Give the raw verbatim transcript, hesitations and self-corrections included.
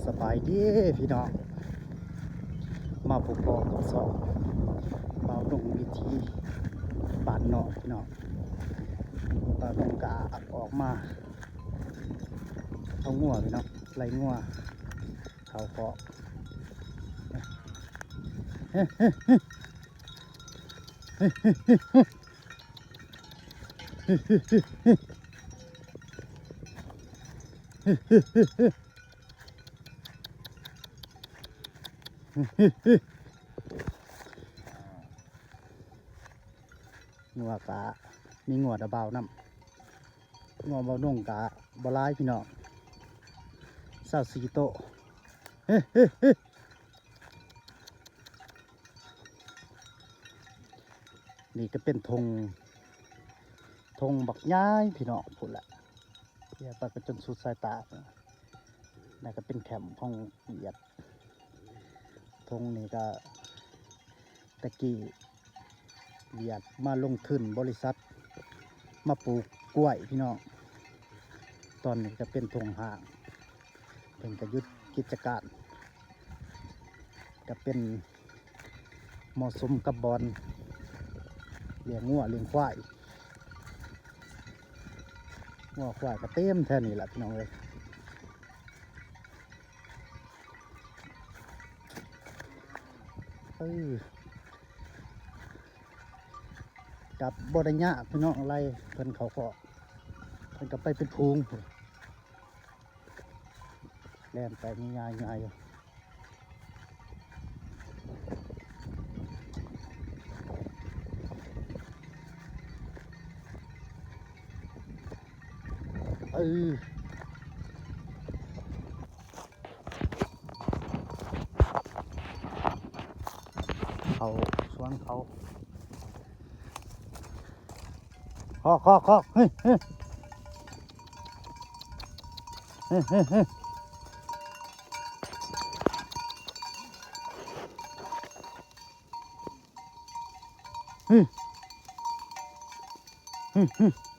สบายดีพี่น้อง มาพบกับสองบ่าวดงวิถีบ้านนอกพี่น้อง บ่าวดงกะออกมา เอางัวพี่น้อง ไล่งัว เขาคอก งัวกะมีงัวดะบ่าวนำ งัวบ่าวดงกะบ่หลายพี่น้อง ซาวสี่โต นี่ก็เป็นธง ธงบักใหญ่พี่น้องพู้นแหละ เรียกไปก็จนสุดสายตา นั่นก็เป็นแคมป์ของเวียด ธงนี่ก็ตะกี้เวียดมาลงทุนบริษัท มาปลูกกล้วยพี่น้อง ตอนนี้ก็เป็นธงห้าง เพิ่นก็หยุดกิจการ ก็เป็นเหมาะสมกับบ่อนเลี้ยงงัวเลี้ยงควาย งัวควายก็เต็มแถวนี้ล่ะพี่น้องเอ้ย เออ กับบ่ได้ยากพี่น้อง ไล่เพิ่นเขาคอก เพิ่นก็ไปเป็นฝูงพู้น แล่นไปง่ายๆอยู่ เออ เขาสวนเขา คอก คอก คอก เฮ้ย เฮ้ย เฮ้ย เฮ้ย เฮ้ย เฮ้ย เฮ้ย เฮ้ย